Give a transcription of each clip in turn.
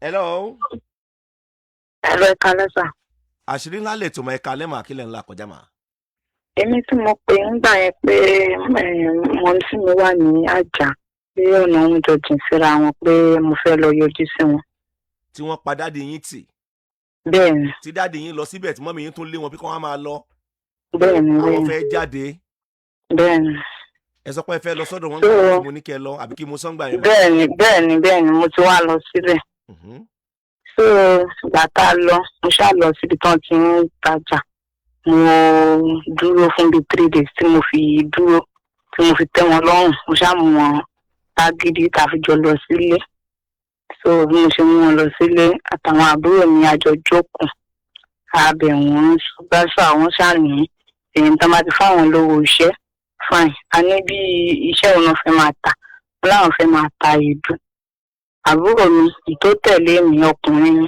Hello. Ẹ̀rọ ẹ̀ka lẹ́sà. Àṣírí ńlá lè tó mọ ẹ̀ka lẹ́mọ̀ àkílẹ̀ ńlá kọjá mà. Èmi tí mo pè ń gbà yẹn pé mọ̀mísí mi wà ní àjà, pé ọ̀nà òun jọ jìn síra wọn, pé mo fẹ́ lọ yọjú sí wọn. Tí wọ́n pa daddy yín tì? Bẹ́ẹ̀ni. Tí daddy yín lọ síbẹ̀, tí mummy yín tún lé wọn bí kí wọ́n máa lọ. Bẹ́ẹ̀ni. Àwọn Bẹ́ẹ̀ni. fẹ́ jáde. Bẹ́ẹ̀ni. Ẹ sọ pé ẹ fẹ́ lọ sọ́dọ̀ wọn gbà tí mo ní kẹ́ ẹ lọ, àbí kí mo sọ́ngbà yẹn? Bẹ́ẹ̀ni, mo ti wá lọ síbẹ̀. So ìgbà tá a lọ, mo ṣáà lọ síbi tí wọ́n ti ń tajà. Mo dúró fún bíi 3 days tí mo fi dúró, tí mo fi tẹ́ wọn lọ́rùn. Mo ṣáà mú wọn lágídí tá a fi jọ lọ sílé. So bí mo ṣe mú wọn lọ sílé, àtàwọn àbúrò mi, a jọ jókòó, a bẹ̀ wọ́n gbàṣọ. Àwọn ṣáà ní èyí tó bá ti fáwọn lówó iṣẹ́, fine. A ní bí iṣẹ́ òun náà fẹ́ máa tà, wọn láwọn fẹ́ máa ta èédú. Àbúrò mi tó tẹ̀lé mi, ọkùnrin ni,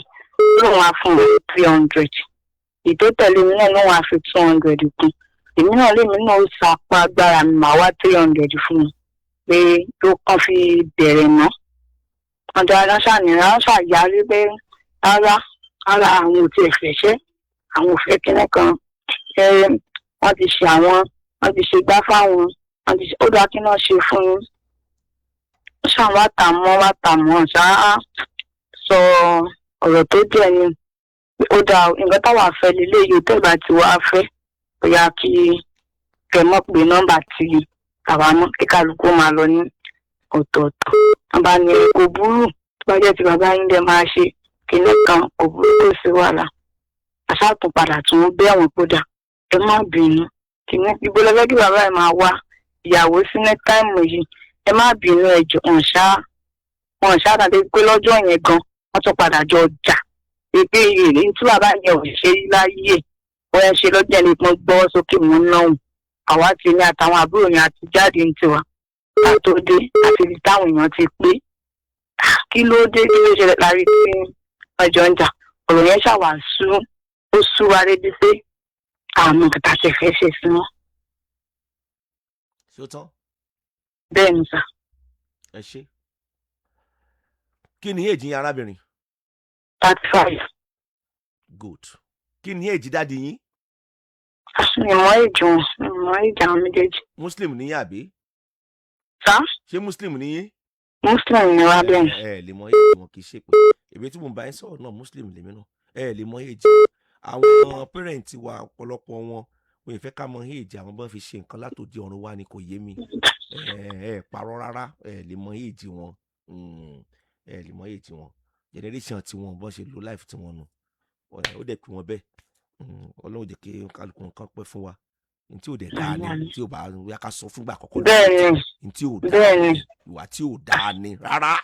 lóun á fún mi 300. Ìtó tẹ̀lé mi náà lóun á fi 200 kún. Èmi náà lèmi náà ó sapá agbára mi, màá wá 300 fún mi pé ló kàn fi bẹ̀rẹ̀ ná. Ọjọ́ ajá ṣàníyàn, wọ́n ṣàyàrí pé rárá rárá, àwọn ò tiẹ̀ fẹ́ṣẹ́, àwọn ò fẹ́ kinní kan, wọ́n ti ṣe àwọn, wọ́n ti ṣe gbá fáwọn, wọ́n ti ṣe. Ó dáa, kí náà ṣe fún yín? Ó ṣàn wá tà mọ́, wá tà mọ́, ṣáá sọ ọ̀rọ̀ tó jẹ́ ni. Ó dáa, nǹkan táwa fẹ́ lélẹ́yìí, tẹ́ bá ti wá fẹ́, bóyá kí kẹ́ mọ̀ pé nọ́mbà tí àwa mọ̀, kí kálukú máa lọ ní ọ̀tọ̀ọ̀tọ̀. Wọ́n bá ní kò burú, tó bá jẹ́ ti bàbá yín dẹ́ máa ṣe kinní kan, kò burú, kò sí wàhálà. Aṣáàtún padà tún bẹ́ àwọn kódà, ẹ má bínú, kinní ibo lọ́fẹ́ kí bàbá ẹ̀ máa wá ìyàwó sí ní time yìí? Ẹ má bínú, ẹ jọ̀ọ́. Wọn ṣá tàbí pé lọ́jọ́ yẹn gan wọ́n tún padà jọ jà pé èrè tí bàbá yẹn ò ṣe rí láyé wọ́n ṣe lọ́jọ́ yẹn ni. Wọ́n gbọ́ sókè mọ́ náà, àwa ti ní àtàwọn àbúrò yẹn àti jáde ní tiwa. Ká tó dé àti ibi táwọn èèyàn ti pé, kí ló dé, kí ló ṣẹlẹ̀ lárí tí wọ́n jọ ń jà? Ọ̀rọ̀ yẹn ṣàwà sú, ó sú wa débi pé àmọ́ kàtà ṣe fẹ́ ṣe sí wọn. Ṣé ó tán? Bẹ́ẹ̀ ni sà. Ẹ ṣe. Kí ni age yín, arábìnrin? 35. Good. Kí ni age daddy yín? Ìmọ̀ age wọn, ìmọ̀ age àwọn méjèèjì. Muslim ní yín, àbí? Sá? Ṣé Muslim ní yín? Muslim ni wá, bẹ́ẹ̀ ni. Ẹ lè mọ age wọn, kì í ṣe pé èmi tí mò ń bá yín sọ̀rọ̀ náà, Muslim lèmi náà. Ẹ lè mọ age àwọn parent wa. Ọ̀pọ̀lọpọ̀ wọn wọn ì fẹ́ ká mọ age àwọn, bọ́n fi ṣe nǹkan látòdì ọ̀run wa ni, kò yé mi. Ẹ parọ́ rárá, ẹ lè mọ age wọn. Ẹ lè mọ age wọn. Generation tiwọn, bọ́n ṣe lo life tiwọn nù, ó dẹ̀ pé wọn bẹ́ẹ̀. Ọlọ́run jẹ́ kí kálukú nǹkan pẹ́ fún wa. N tí ò dẹ̀ dáa ni, tí ò bá yá ká sọ fúngbà àkọ́kọ́. Bẹ́ẹ̀ni. N tí ò dáa Bẹ́ẹ̀ni. ni, ìwà tí ò dáa ni rárá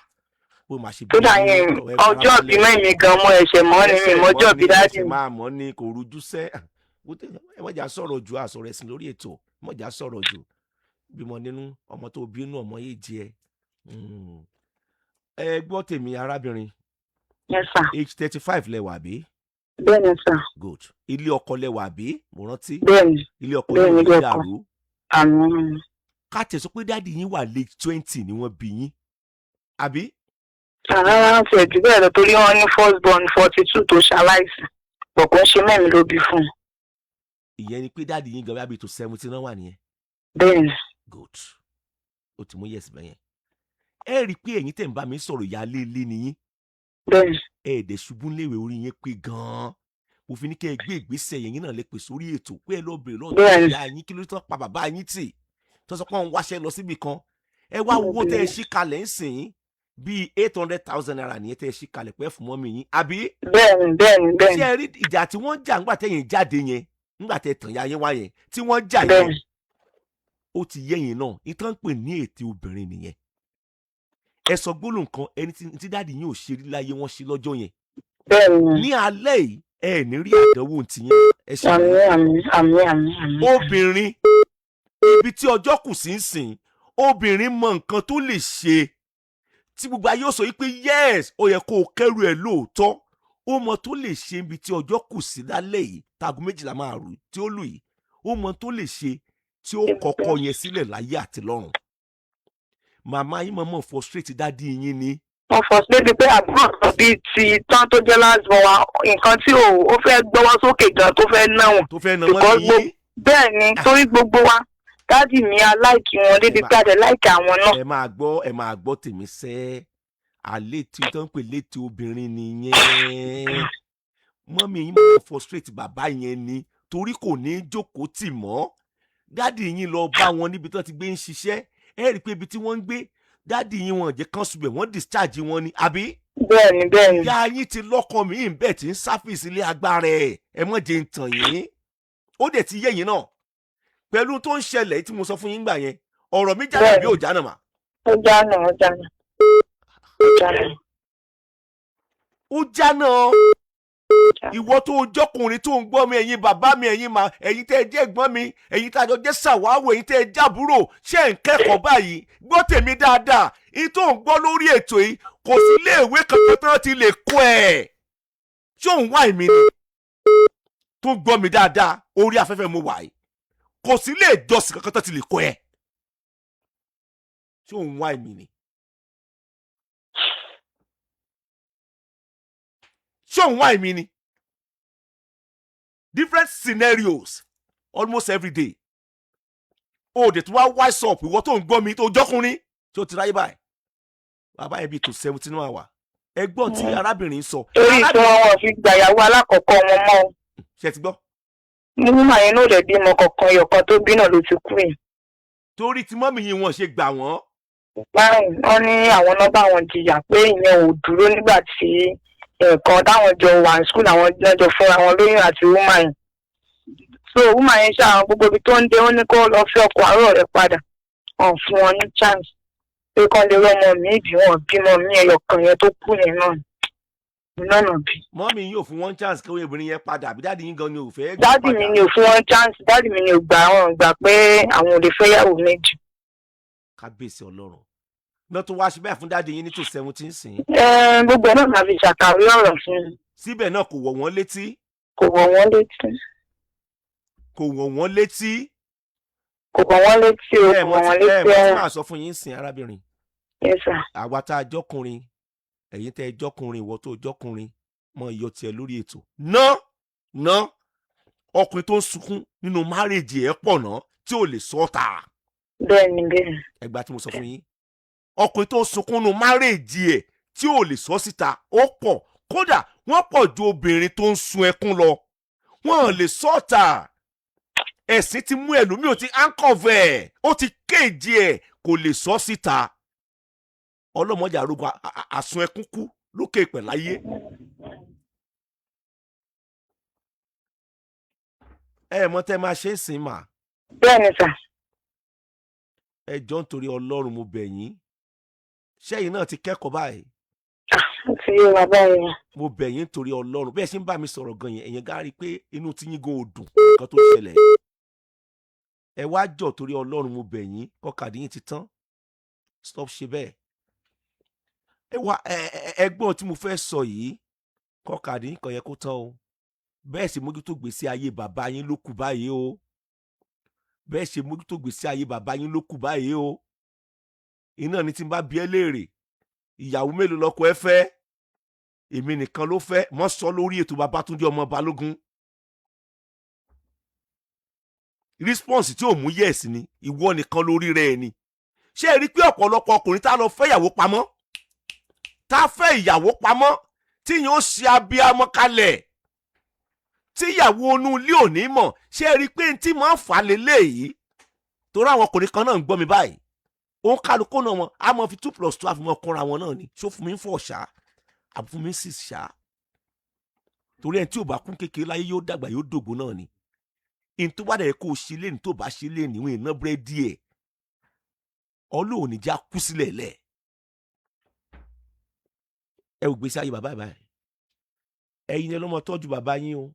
bó máa ṣe. Kódà yẹn, ọjọ́ bí mẹ́mi gan mọ́ ẹ̀ṣẹ̀ mọ́ ni mi mọ́jọ́ bí daddy ẹsẹ̀ mi. Máa mọ̀ ni, kò rújú sẹ́. Ẹ mọ̀jà sọ̀rọ̀ jù, àsọ̀rọ̀ ẹ̀sìn lórí ètò, ẹ mọ̀jà sọ̀rọ̀ jù. Bímọ nínú ọmọ tó bínú ọmọ yìí jẹ ẹ. Gbọ́ tèmi, arábìnrin. Yes sir. Age 35 lẹ wà, bí? Bẹ́ẹ̀ni sir. Good. Ilé ọkọ lẹ wà, bí mo rántí? Bẹ́ẹ̀ni. Ilé ọkọ Bẹ́ẹ̀ni, yóò ilé ní ọkọ. dàrú. Àmín. Ká tẹ̀ sọ pé daddy yín wà late 20 ni wọ́n bí yín, àbí? Rárá, ti ẹ̀ jù bẹ́ẹ̀ lọ, torí wọ́n ní first born 42 tó ṣaláìsí bọ̀, kò ń ṣe mẹ́rin ló bí fún un. Ìyẹn ni pé daddy yín gan bí tó 70 náà wà nìyẹn. Bẹ́ẹ̀ni. Good, ó ti mú yes bẹ́yẹn. Ẹ rí i pé ẹ̀yin tẹ̀ ń bá mi sọ̀rọ̀, ìyá ilé ni yín. Bẹ́ẹ̀ni. Ẹ ẹ̀dẹ̀ ṣubú léèwé, orí yín pé gan-an. Mo fi ní kẹ́ ẹ gbé ìgbésẹ̀ yẹn, yín náà lè pè sórí ètò pé ẹ lọ bèrè lọ́dọ̀ ìyá yín, kí ló tó pa bàbá yín tì, tó sọ pé wọ́n ń wáṣẹ́ lọ síbì kan. Ẹ wá owó tẹ́ ẹ ṣí kalẹ̀ ń sìn bíi ₦800,000 nìyẹn tẹ́ ẹ ṣí kalẹ̀ pẹ́ fún mummy yín, àbí? Bẹ́ẹ̀ni. Ṣé ẹ rí ìjà tí wọ́n jà ńgbà tẹ́yìn jáde yẹn, ńgbà tẹ́ tàn ya yín wá yẹn, tí wọ́n jà yẹn? Ó ti yẹ́yìn náà, ìtàn ń pè ní ètè obìnrin nìyẹn. Ẹ sọ gbólóhùn kan, ẹni tí daddy yín ò ṣe rí láyé, wọ́n ṣe lọ́jọ́ yẹn. Ní alẹ́ yìí, ẹ ní rí àdánwò tìyẹn, ẹ ṣe. Àmín. Obìnrin, ibi tí ọjọ́ kù sí ń sìn, obìnrin mọ nǹkan tó lè ṣe tí gbogbo ayé ó sọ yìí pé yes, ó yẹ kó o kẹ́rù ẹ̀ lóòótọ́. Ó mọ tó lè ṣe ibi tí ọjọ́ kù sí lálẹ́ yìí, táago 12 máa rù tí ó lù yìí. Ó mọ tó lè ṣe tí ó kọ́kọ́ yẹn sílẹ̀ láyé àti lọ́run. Màmá yín mọ̀mọ́ frustrate daddy yín ni. Wọ́n frustrate débi pé àbúrò kan bíi ti tán tó jẹ́ last born wa, nǹkan tí ò ó fẹ́ gbọ́wọ́ sókè gan tó fẹ́ ná wọn. Tó fẹ́ na Because mọ́ yín. Bẹ́ẹ̀ ni, torí gbogbo wa, daddy mi a like wọn débi pé a dẹ̀ like àwọn náà. Ẹ máa gbọ́, ẹ máa gbọ́ tèmi sẹ́. Àlè tí tó ń pè létí obìnrin nìyẹn. Mummy yín máa frustrate bàbá yẹn ni, torí kò ní í jókòó tì mọ́. Daddy yín lọ bá wọn níbi tó ti gbé ń ṣiṣẹ́. Ẹ rí i pé ibi tí wọ́n ń gbé, daddy yín, wọn jẹ́ kán subẹ̀, wọ́n discharge wọn ni, àbí? Bẹ́ẹ̀ ni, bẹ́ẹ̀ ni. Ìyá yín ti lọ́kọ mi ń bẹ̀ tí ń service ilé agbára ẹ̀. Ẹ mọ̀ jẹ́ ń tàn yín, ó dẹ̀ ti yé yín náà pẹ̀lú tó ń ṣẹlẹ̀ tí mo sọ fún yín gbà yẹn. Ọ̀rọ̀ mi jáde bí ò jáná mà? Ó jáná, ó jáná, ó jáná. Ó jáná. Ìwọ tó o jọkùnrin tó ń gbọ́ mi, ẹ̀yin bàbá mi, ẹ̀yin mà, ẹ̀yin tẹ́ ẹ jẹ́ ẹ̀gbọ́n mi, ẹ̀yin tá a jọ jẹ́ sàwáwò, ẹ̀yin tẹ́ ẹ jábúrò, ṣé ẹ̀ ń kẹ́kọ̀ọ́ báyìí? Gbọ́ tèmi dáadáa. Ìyí tó ń gbọ́ lórí ètò yìí, kò sí iléèwé kankan tán ti lè kọ́ ẹ̀. Ṣé òun wá èmi ni tó ń gbọ́ mi dáadáa? Orí afẹ́fẹ́ mo wà yìí, kò sí ilé ìjọsìn kankan tán ti lè kọ́ ẹ̀. Ṣé òun wá èmi ni? Ṣé òun wá èmi ni? Different scenarios almost every day. O dẹ̀ tún wá wise up, ìwọ tó ń gbọ́ mi tó jọ́kùnrin tí ó ti ráyé báyìí. Bàbá yẹn bíi tó 17 náà wà. Ẹgbọ́n tí arábìnrin sọ. Torí tí wọn wọn fi gbàyàwó alákọ̀ọ́kọ́ wọn mọ́ o. Ṣe ti gbọ́? Mímú àyẹn náà rẹ̀ bímọ kankan, ẹyọkan tó bí náà ló ti kú yìí. Torí tí mummy yìí wọn ṣe gbà wọ́n. Báyìí wọ́n ní àwọn náà bá wọn jìyà pé ìyẹn ò dúró nígbà tí ẹ̀ẹ̀kan táwọn jọ wà ní school, àwọn náà jọ fúnra wọn lóyún àti woman yẹn. So woman yẹn ṣáà gbogbo ibi tó ń dé, ó ní kó lọ fẹ́ ọkọ àárọ̀ rẹ̀ padà. Wọ́n fún wọn ní chance pé kán lè rọ́mọ mi bí wọn bímọ mi, ẹyọkan yẹn tó kú yẹn náà náà bí. Mummy yìí ò fún wọn chance kí obìnrin yẹn padà, àbí daddy yín gan ni ò fẹ́ gbà Daddy mi ni ò fún wọn chance. Daddy mi ni ò gbà, wọn gbà pé àwọn ò lè fẹ́yàwó méjì. Kábíyèsí Ọlọ́run náà, tó wá ṣe bẹ́ẹ̀ fún daddy yín ní tó 17 sìn. Gbogbo ẹ̀ náà máa fi ṣàkàwé ọ̀rọ̀ fún mi. Síbẹ̀ náà kò wọ̀ wọ́n létí. Kò wọ̀ wọ́n létí. Kò wọ̀ wọ́n létí. Kò wọ̀ wọ́n létí o. Ẹ Kò mọ̀ wọ̀ wọ́n tí ẹ létí. mọ̀ tí Ẹ màá sọ fún yín sìn, arábìnrin. Yes sir. Àwa tá a jọkùnrin, ẹ̀yin tẹ́ ẹ jọkùnrin, ìwọ tó jọkùnrin, mọ iyọ̀ tiẹ̀ lórí ètò ná ná. Ọkùnrin tó ń sunkún nínú marriage ẹ̀ pọ̀ ná tí ò lè sọ ọ́ ta. Bẹ́ẹ̀ ni, bẹ́ẹ̀ ni. Ẹgbàá tí mo sọ fún yín, ọkùnrin tó ń sunkún nínú marriage ẹ̀ tí ò lè sọ síta, ó pọ̀. Kódà wọ́n pọ̀ ju obìnrin tó ń sun ẹkún lọ. Wọ́n lè sọ ọ́ ta. Ẹ̀sìn ti mú ẹlòmíì, ó ti handcuff ẹ̀, ó ti kéèjì ẹ̀, kò lè sọ síta. Ọlọ́mọdé àrògùn àsun ẹkún kú lókè ìpẹ̀ láyé. Ẹ mọ̀ tẹ́ máa ṣe é sìn mà. Bẹ́ẹ̀ ni sir. Ẹ jọ̀ọ́, nítorí Ọlọ́run, mo bẹ̀ yín. Ṣẹ́yìn náà ti kẹ́kọ̀ọ́ báyìí? Ó ti yé wa báyìí. Mo bẹ̀ yín nítorí Ọlọ́run. Bẹ́ẹ̀ ṣe ń bá mi sọ̀rọ̀ gan yẹn, ẹ̀yin gá rí i pé inú tí yín gan ò dùn nǹkan tó ṣẹlẹ̀. Ẹ wá jọ̀, torí Ọlọ́run, mo bẹ̀ yín. Kọkàdí yín ti tán, stop ṣe bẹ́ẹ̀. Ẹ wá ẹgbọ́n tí mo fẹ́ sọ yìí, kọkàdí yín kàn yẹ kó tán o. Bẹ́ẹ̀ sì mójútó gbèsè ayé bàbá yín ló kù báyìí o. Bẹ́ẹ̀ ṣe mójútó gbèsè ayé bàbá yín ló kù báyìí o. Iná ni tí n bá bi ẹ́ léèrè, ìyàwó mélòó lọ́kọ ẹ fẹ́? Èmi nìkan ló fẹ́. Mọ́ sọ lórí ètò Babátúndé ọmọ Balógun. Response tí ò mú yes ni, ìwọ nìkan lórí rẹ ni. Ṣé ẹ rí i pé ọ̀pọ̀lọpọ̀ ọkùnrin tá a lọ fẹ́ ìyàwó pamọ́, tá a fẹ́ ìyàwó pamọ́ tí yóò ṣe abiyamọ kalẹ̀, tí ìyàwó onú ilé ò ní mọ̀? Ṣé ẹ rí i pé n tí máa ń fà á lélẹ́yìí? Torí àwọn ọkùnrin kan náà ń gbọ́ mi báyìí, òun kálukú náà wọn a máa fi 2 + 2 àfihàn kúnra wọn náà ni. Ṣó fún mi ń fọ̀ ṣá, àbí fún mi ń sì ṣá? Torí ẹni tí ò bá kún kékeré láyé, yóò dàgbà, yóò dògbò náà ni. In tó bá dẹ̀ kó o ṣe léni, tó bá ṣe léni, ìwọ̀n iná búrẹ́dì ẹ̀, Ọlọ́run ní já kú sílẹ̀ lẹ̀. Ẹ ò gbèsè ayé bàbá báyìí. Ẹ̀yin ẹ lọ́mọ tọ́jú bàbá yín o.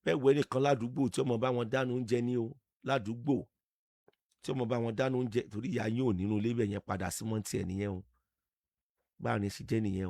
Bẹ́ẹ̀ wẹ́ nìkan ládùúgbò tí ọmọ bá wọn dáná oúnjẹ ní o, ládùúgbò tí ọmọ bá wọn dáná oúnjẹ, torí ìyá yín ò nínú ilé bẹ̀ yẹn padà sí mọ́ntì ẹ̀ nìyẹn o. Báà ní sí jẹ́ nìyẹn o.